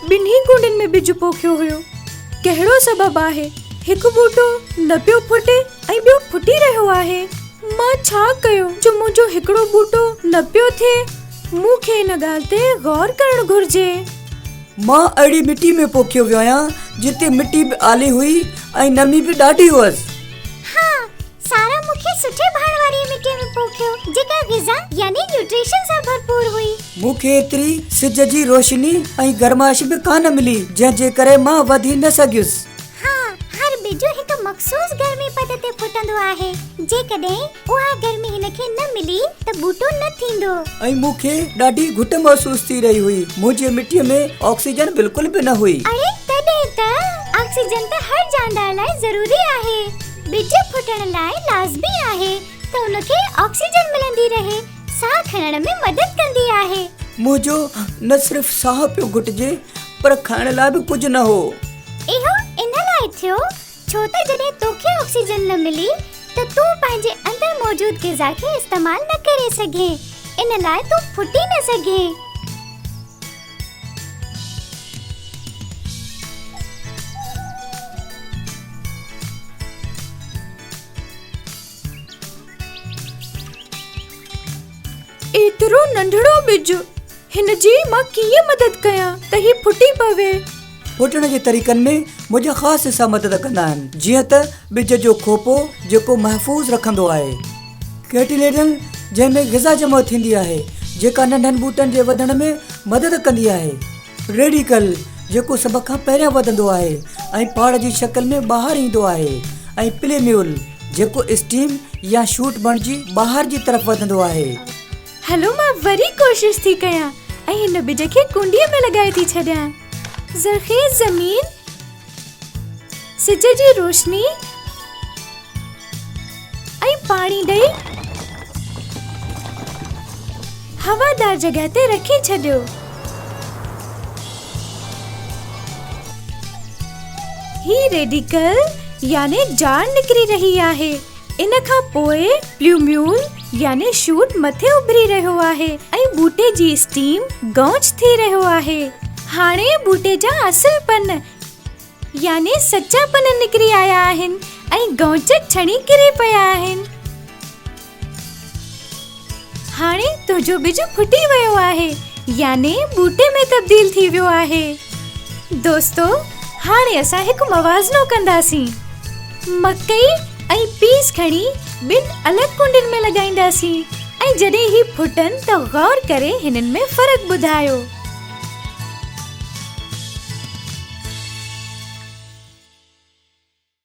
ٻنهي ڪونڊين ۾ ٻج پوکيو هيو. ڪهڙو سبب آهي هڪ ٻوٽو نه پيو ڦٽي ۽ ٻيو ڦٽي رهيو آهي؟ مان ڇا ڪيو جو منهنجو هڪڙو ٻوٽو نه پيو ٿئي؟ مون کي ان ڳالهه تي غور ڪرڻ گهرجي. مان اهڙي مٽي ۾ پوکيو ويو آهيان جتي مٽي به آلي هئي ۽ نمي به ڏاڍي هئس. ها، سارا مون کي سٺي ڀاڻ واريء مٽيء ۾ پوکيو جيڪا غذا يعني نيوٽريشن سان ڀرپور هئي. مون کي ايتري سج جي روشني ۽ گرمائش به ڪانه ملي جنهن جي ڪري مان وڌي نه سگهيس. ها، هر ٻج هڪ مخصوص گرمي پد تي ڦٽندو آهي. جيڪڏهن اها گرمي هن کي نه ملي ته ٻوٽو نه ٿيندو. ۽ مون کي ڏاڍي گهٽ محسوس ٿي رهي هئي. منهنجي مٽيء ۾ آڪسيجن بلڪل به نه هئي. اڙي تڏهن ته آڪسيجن ته هر جاندار لاء ضروري آهي. ٻج ڦٽڻ لاء لازمي آهي ته ان کي آڪسيجن ملندي رهي. ساهه کڻڻ ۾ مدد ڪندي آهي. منهنجو نه صرف ساهه پيو گهٽجي پر کائڻ لاء به ڪجهه نه هو. اهو ان لاء ٿيو ڇو ته جڏهن توکي آڪسيجن نه ملي ته تون پنهنجي اندر موجود غذا کي استعمال نه ڪري سگهين ان لاء تون ڦٽي نه سگهين. ايترو ننڍڙو ٻج، هن جي مان ڪيئن مدد ڪيان ته هي ڦٽي پوي؟ ڦٽڻ جي طريقن ۾ منهنجا خاص حصا مدد ڪندا آهن، جيئن ته ٻج جو کوپو جيڪو محفوظ رکندو آهي. ڪيٽيليڊن جنهن ۾ غذا جمع ٿيندي آهي، جيڪا ننڍن ٻوٽن جي وڌڻ ۾ مدد ڪندي آهي. ريڊيڪل جيڪو سڀ کان پهريان وڌندو آهي ۽ پاڙ جي شڪل ۾ ٻاهر ايندو آهي ۽ پليميول جيڪو اسٽيم يا شوٽ بڻجي ٻاهر جي طرف وڌندو آهي. هلو مان وري ڪوشش ٿي ڪيان ۽ هن ٻج کي ڪونڊيء ۾ لڳائي ٿي ڇڏيان. زرخيز زمين، سج جي روشني ۽ پاڻي ڏئي هوادار جڳهه تي رکي ڇڏيو. هي ريڊيڪل يعني جاڙ نڪري رهي آهي. ان کان پوء پليوميول يعني شوٽ مٿي اڀري رهيو آهي ۽ ٻوٽي جي اسٽيم گونچ ٿي رهيو آهي. هاڻي ٻوٽي جا اصل پن يعني سچا پن نڪري آيا آهن ۽ گونچ ڇڻي ڪري پيا آهن. هاڻي تنهنجو ٻج ڦٽي ويو آهي يعني ٻوٽي ۾ تبديل ٿي ويو آهي. دوستو هاڻي اسان هڪ موازنو ڪنداسين. مڪئي ۽ پيس کڻي ٻن الڳ ڪونڊين ۾ لڳائينداسين ۽ جڏهن هي ڦٽن ته غور ڪري هنن ۾ فرق ٻڌايو.